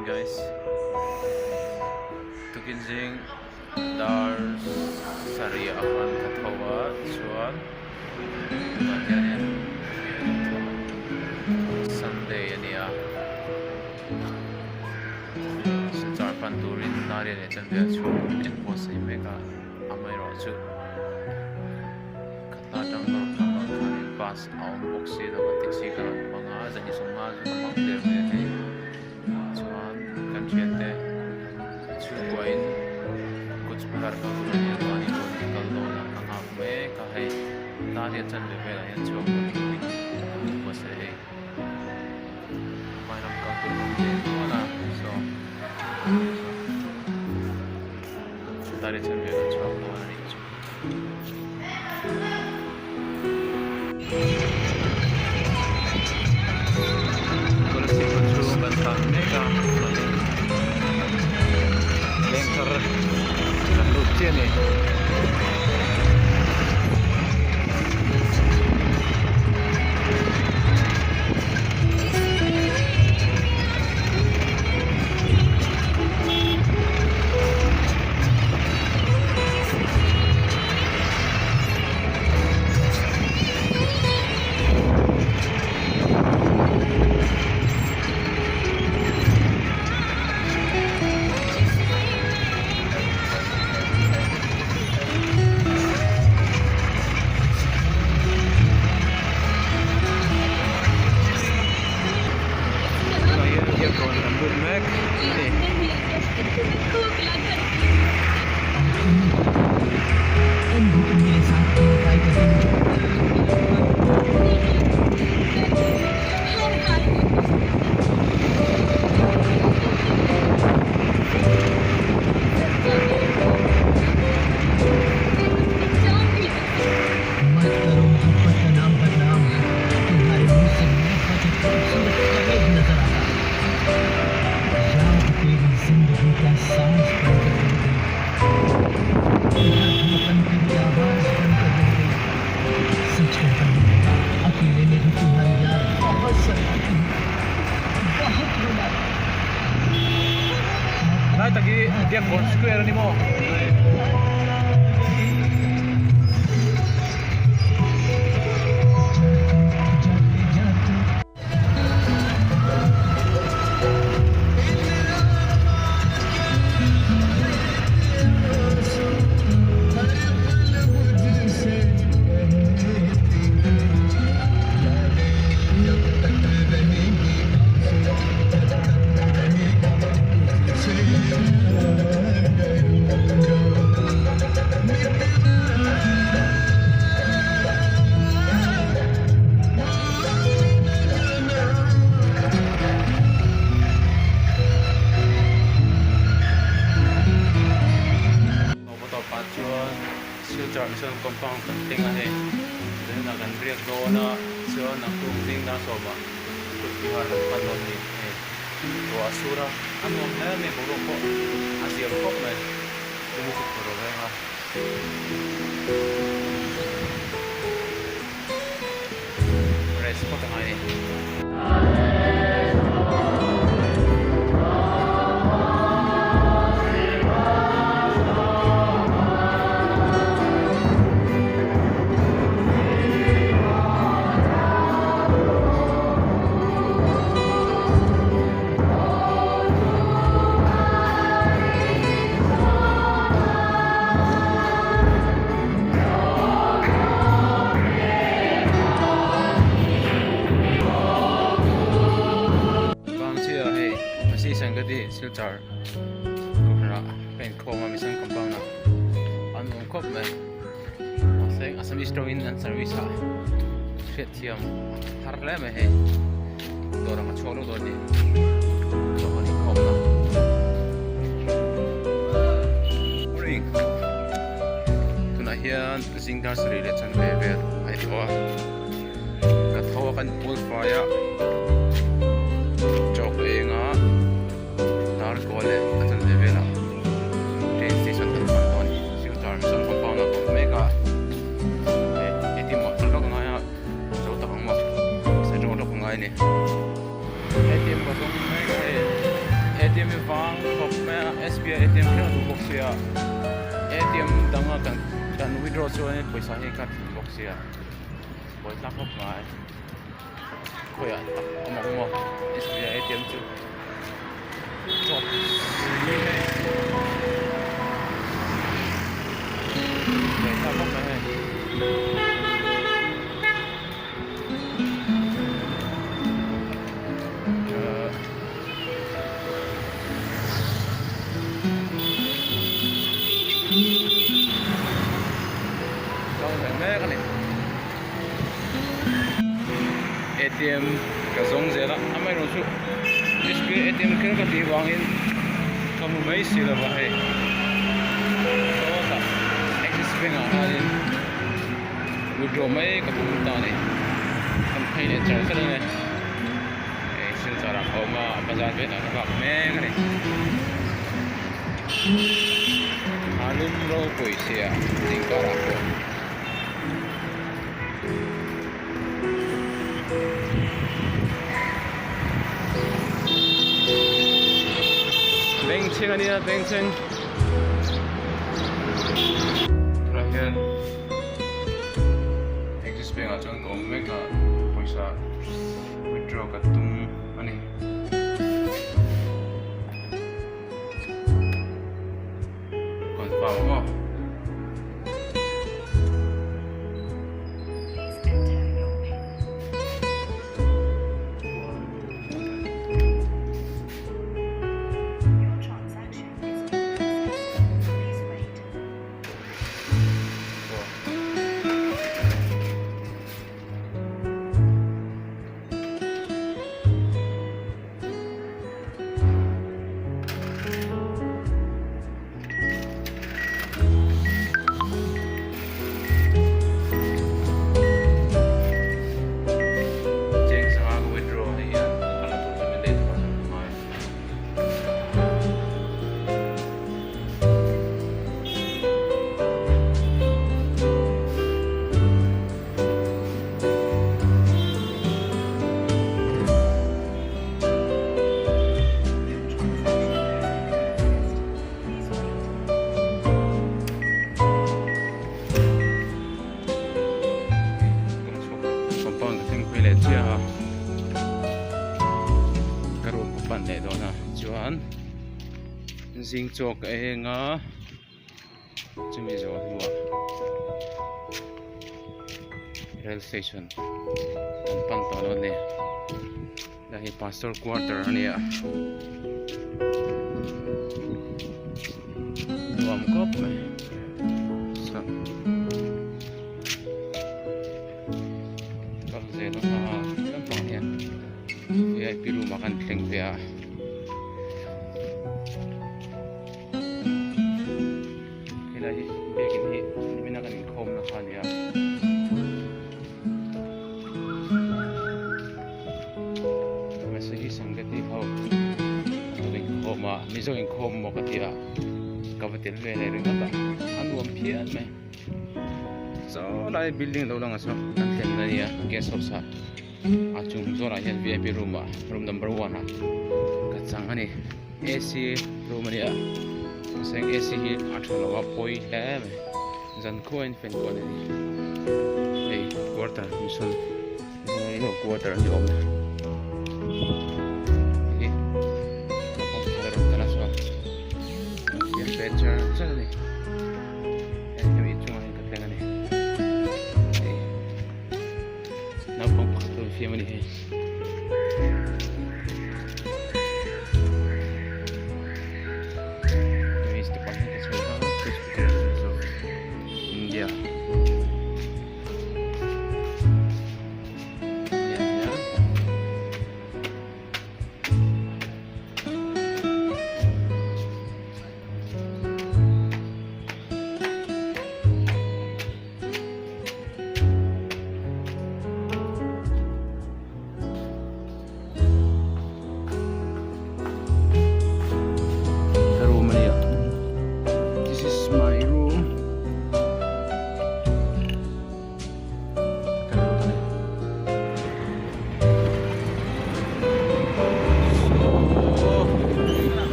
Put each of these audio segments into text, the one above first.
Morning guys tukin zing dar sarih ah khan ka tho a chuan tunah hianin Sunday a ni a silchar pan turin Narian leh Chanvel chhung en pawh sawi mek a amaherawhchu Ka tang ka rawn hmang ang khanin bus a awm bawk si lo a taxi ka rawn hmang a zahnih sawmnga chu ka hmang der mai a hei chuan kan thiante chhungkuain Cooch Behar kal tur a nia mahni rawn ti kal dawn a ka nghak mek a hei Nariat chanve velah hian chhuak dawn turin buatsaih hei Vairam kal tur a awm ve nual a saw Nariat chanve kan chhuak dawn a nih chu. Kolasib khaw chhung kan tlan mek a chuanin lengthar kan lut chiah a ni. Tunah hian biakkawn kan lut mek a ni. Lai tak hi Biakbawn Square a ni maw? Awm a tawpah chuan Silchar Mission Compound kan thleng a hei zaninah kan riak dawn a chuan naktuk zing dar sawmah kut bihar kan pan dawn a ni hei ruah a sur a a nuam hle mai boruak pawh a ziam khawp mai lung chu phur reng a. Rest phawt a ngai a ni. Vangchhia hei assistant ka ti Silchar kohhranah ka inkhawm a mission compound ah an awm khawp mai mahse Assamese tawngin an service a hriatthiam har hle mai hei dawr ang a chhuak lo dawn ni kohhran inkhawmna morning tunah hian zing dar sarih leh chanve vel a ni tawh a ka tho a kan pawl fai a chaw ka eng a dar kual leh a chanve velah train station kan pan dawn a ni silchar mission compound ah ka awm mek a hei ATM ah kal lawk a ngai a zo tak ang maw sawi lawk lawk a ngai a ni ATM ka zawng mek a hei ATM. ATM hi vang khawp mai a SBI ATM kher a duh bawk sia ATM danga kan kan withdraw chuan pawisa hi ka tling bawk sia buai tlak khawp mai khawiah tak a awm ang maw SBI ATM chu chawp ni hei buai thlak khawp mai hei. ATM ka zawng zel a amaherawh chu SBI ATM kher ka tih vangin ka hmu mai si lova hei sawtah Axis Bank ah khanin withdraw mai ka tum ta a ni kan phei leh char char a ni hei silchar ah ka awm a bazar velah ka vak mek a ni a lum ropui sia zingkar ah pawh. Bengchheng a nia bengchheng tunah hian Axis Bank ah chuan ka awm mek a pawisa withdraw ka tum a ni. Confirm ang aw. Cheng sanga ka withdraw hei hian ka la tur chu min lei tur a ka ngai. Compound ka thleng phei leh chiah a ka room ka pan leh dawn a chuan zing chaw ka eng a chumi zawh hnuah rail station kan pan tawh dawn a ni hei hi pastor quarter a ni a nuam khawp mai kal zel a lampang hian vip room ah khan thleng ve a. Helai hi biakin hi nimin a kan inkhawm na kha a ni a. Masihi Sangati ho an lo inkhawm a, Mizo inkhawm maw ka ti a, ka va tel ve leh ringawt a, a nuam phian mai. Saw lai building lo lang ah saw kan thlen na a ni a guest house ah a chung zawnah hian vip room ah room number one ah ka chang a ni. AC room a ni a mahse AC hi a tha lo a pawi hle mai zan khuain fan kual a ni hei quarter mission quarter a ni awm e hei kawngkhar a rawn kal a chuan fiam ve char char a ni hei hemi chungah hian ka thleng a ni hei naupang pakhat rawn fiam a ni hei. India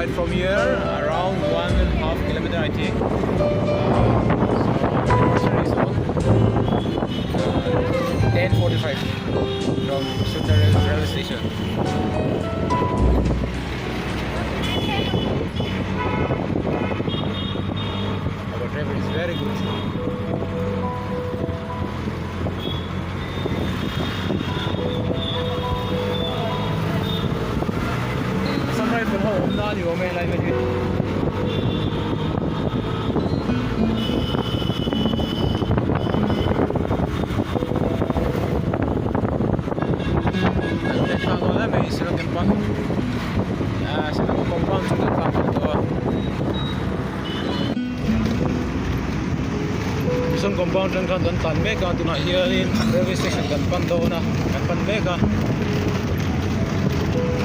Right from here around 1.5 kilometer I think. So departure is on 10:45 from Silchar railway station. Our driver is very good. Assam Rifle ho awmna a ni awm e lai vel hi. An pe thlak dawn em mai Shillong campus ah Shillong compound chu kan thlak tawh a. Mission compound atang khan kan tlan mek a tunah hianin railway station kan pan dawn a kan pan mek a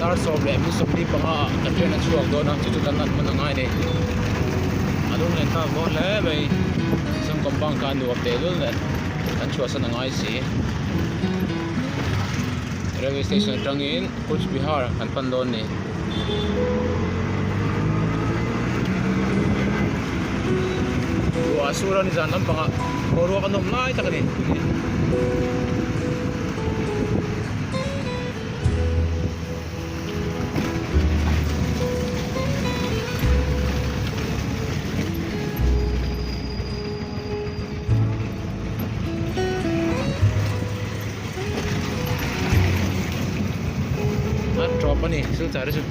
dar 10:45 ah kan train a chhuak dawn a chu chu kan han hman a ngai a ni a lung len thlak dawn hle mai mission compound kha a nuam teh lul nen kan chhuahsan a ngai si railway station atangin Cooch Behar kan pan dawn a ni. Ruah a sur a ni zan lampangah boruak a nawm lai tak a ni. A tawp a ni silchar chu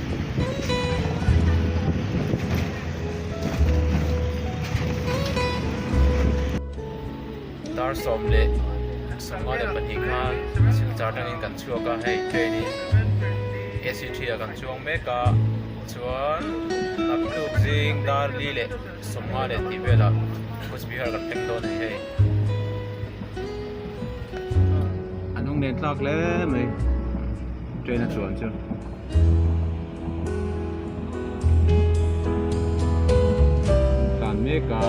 dar 10:52 khan silchar atangin kan chhuak a hei train in AC three ah kan chuang mek a chuan naktuk zing dar li leh sawmnga leh tih velah Coochbehar kan thleng dawn a ni hei. A hnung nen tlak hle mai train a chuan chu. Tlan mek a.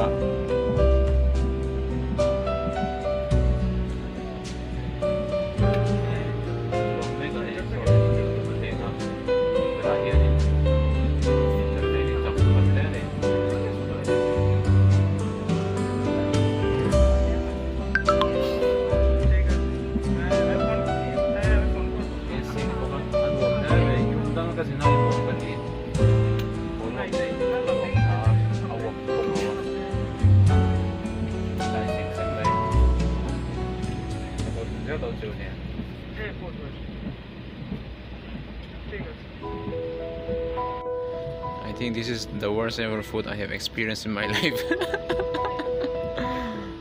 I think this is the worst ever food I have experienced in my life.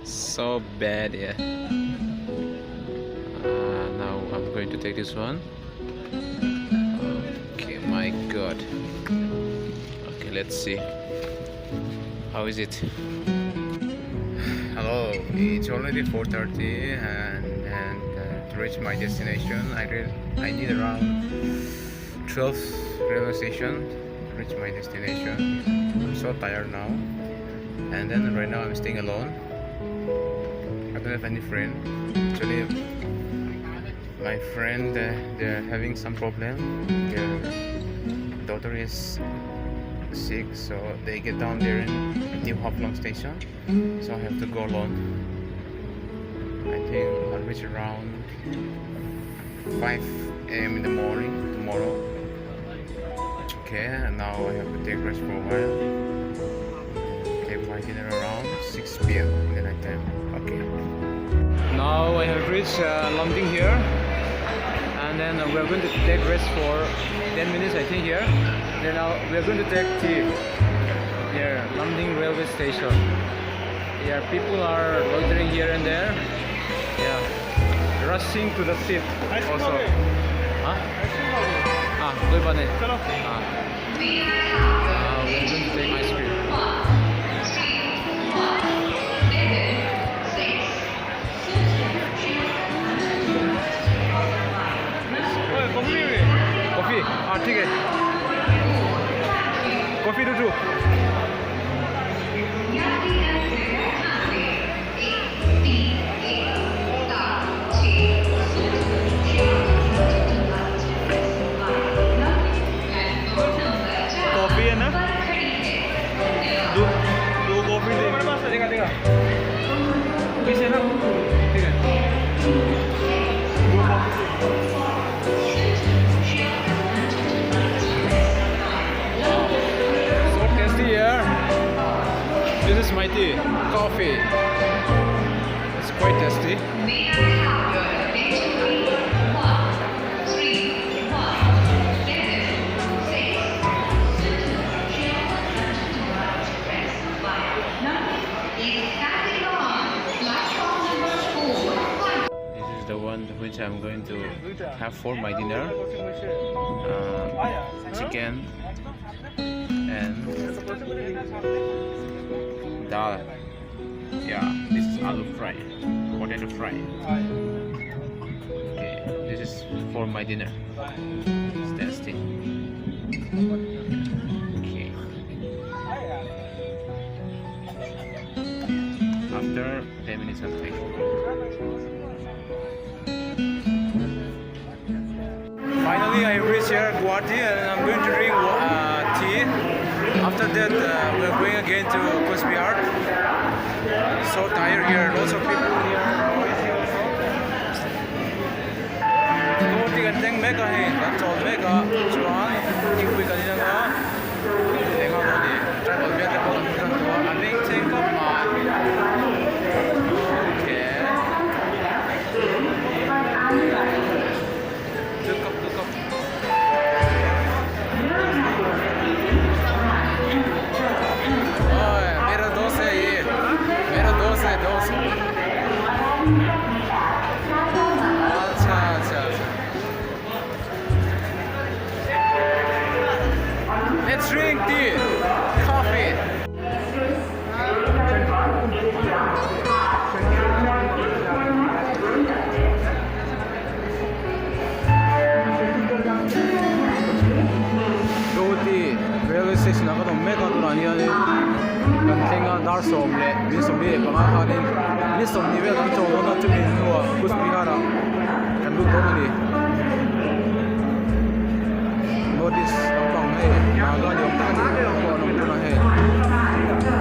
So bad, yeah. Now I'm going to take this one. Okay, my god. Okay, let's see. How is it? Hello, it's already 4:30 and to reach my destination I need around 12 railway station to reach my destination. I'm so tired now, and then right now I'm staying alone. I don't have any friend. Actually, my friend they're having some problem. Their daughter is sick, so they get down there in New Haflong station, so I have to go alone. I think I'll reach around 5 a.m. in the morning tomorrow. Okay, and now I have to take rest for a while. Take my dinner around 6 p.m. in the night time. Okay. Now I have reached Lumding here, and then we are going to take rest for 10 minutes I think here. Then we are going to take tea here, Lumding railway station. Yeah, people are loitering here and there. Yeah, rushing to the seat also. Huh? Ah, कोई बात नहीं. Ah. We are going to take ice cream. Coffee. Ah, ठीक है. Coffee to coffee है ना? This is my tea, coffee. It's quite tasty. This is the one which I'm going to have for my dinner. Uh, chicken and dal. Yeah, this is aloo fry, potato fry. Okay, this is for my dinner. It's tasty. Okay. After 10 minutes I'll take. Finally, I reached here Guwahati and I'm going to drink uh, tea. After that, uh, we're going again to Cooch Behar. So tired here, lots of people here, noisy also. Guwahati kan thleng mek a hei, kan chawl mek a, chuan thingpui kan in anga eng a ni, tribal bial te pawh an hmu tan tawh a, a beng cheng khawp mai. Okay. Let's drink tea, coffee. Guwahati railway station ah kan awm mek a tunah hianin kan thleng a dar 10 leh 25 khanin ni 20 vel kan chawl dawn a chumi hnuah Cooch Behar ah kan lut dawn a ni notice lampang hei Naga ni awm tak a ni pawh an awm tunah hei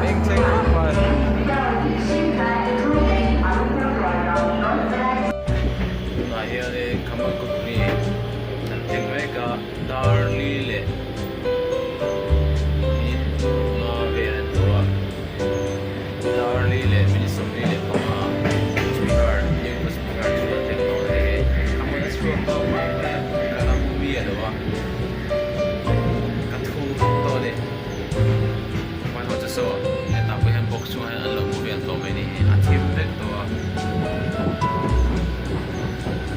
beng thleng khawp mai. Tunah hianin Kamakugni an thleng mek a, dar li leh minute nga vel an tawh a, dar li leh minute 45 Cooch Behar New Cooch Behar chu an thleng dawn a ni. A hmun a chhuak tawh mai mai a, ka la hmu miah lo a, ka thu tawh a ni. Hmanhmawh chu saw hetah pawh hian box chungah hian an lo hmu vel tawh mai ni hi a thim vek tawh a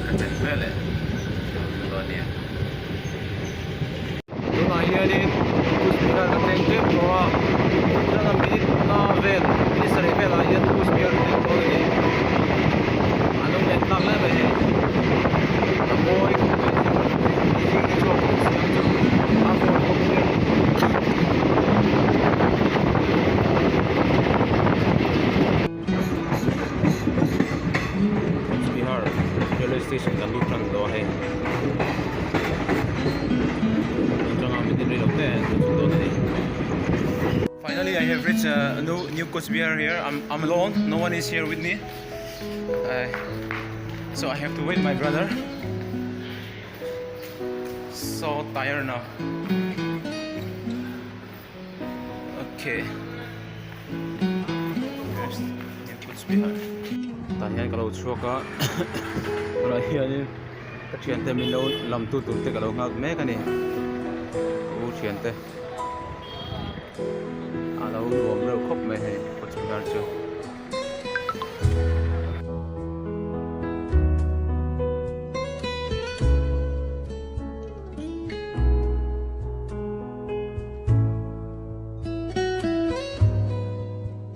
ka chen vel e dawn nia. Tunah hianin Cooch Behar ka thleng tep tawh a atanga minute nga vel minute sarih velah hian Cooch Behar ka thleng dawn a ni a lo let tlak hle mai hei a mawi khawp mai zing te chhuak bawk si ang chu a vawt bawk sia. Cooch Behar railway station kan lut tan tawh a hei atanga minute rei lo te an lut dawn a ni. Finally I have reached uh, new, new Cooch Behar here. I'm, I'm alone. No one is here with me. Uh, so I have to wait my brother. So tired now. Okay. Here's New Cooch Behar. Tah hian ka lo chhuak a tunah hianin ka thiante min lo lam tu tur te ka lo nghak mek a ni ka u thiante a lo nuam reuh khawp mai hei Cooch Behar chu.